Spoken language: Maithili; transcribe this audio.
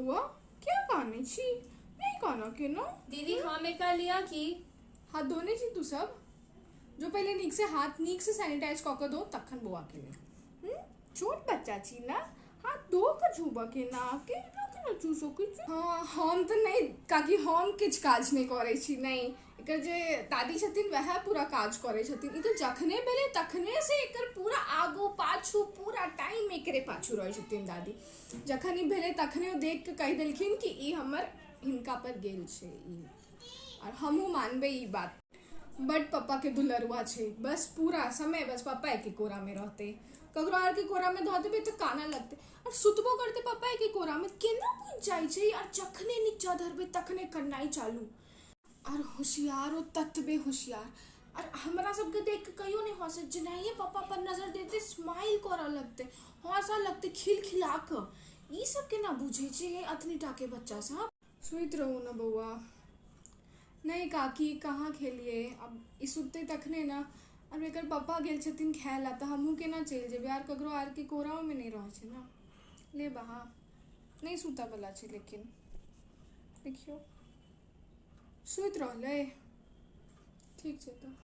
बौआ, किया कानै छी? नहि कानऽ के ने। दीदी, हम एकरा लिअ की? हाथ धोने छी तू सब? जो पहिले नीक से हाथ नीक से सैनिटाइज कऽ कऽ धो, तखन बौआ के ले। छोट बच्चा छी ने, हाथ धो कऽ छूबऽ के ना, केना केना छू सकै छी? हँ, हम तऽ नहि काकि, हम किछु काज नहि करै छी। नहि, एकर जे दादी छथिन वएह पूरा काज करै छथिन। ई तऽ जखने भेलै तखने से एकर पूरा आगू पाछू पूरा टाइम एकरे पाछू रहै छथिन दादी। जखन ई भेलै तखने ओ देख कऽ कहि देलखिन कि ई हमर हिनका पर गेल छै ई, आओर हमहूँ मानबै ई बात। बड पप्पा के दुलरुआ छै, बस पूरा समय बस पप्पा के कोरा में रहते। ककरो आर के कोरा में धऽ देबै तऽ कानऽ लगतै। आओर सुतबो करतै पप्पा के कोरा में, केना बुझि जाइ छै। आओर जखने नीचा धरबै तखने कननाइ चालू। आओर होशियारो ततबे होशियार। आओर हमरा सबके देख कऽ कहियो नहि हँसत, जेनाहिए पप्पा पर नजर देतै स्माइल करऽ लगतै, हँसऽ लगतै खिलखिला कऽ। ई सब केना बुझै छै एतनी टाके बच्चा सब? सुति रहू ने बौआ। नहि काकी, कहाँ खेलियै? आब ई सुततै तखने ने। आब एकर पप्पा गेल छथिन खाय लए तऽ हमहूँ केना चलि जेबै? आर ककरो आरके कोराओमे नहि रहै छै ने। ले बहा, नहि सुतऽवला छै, लेकिन देखियौ सुति रहलै। ठीक छै तऽ।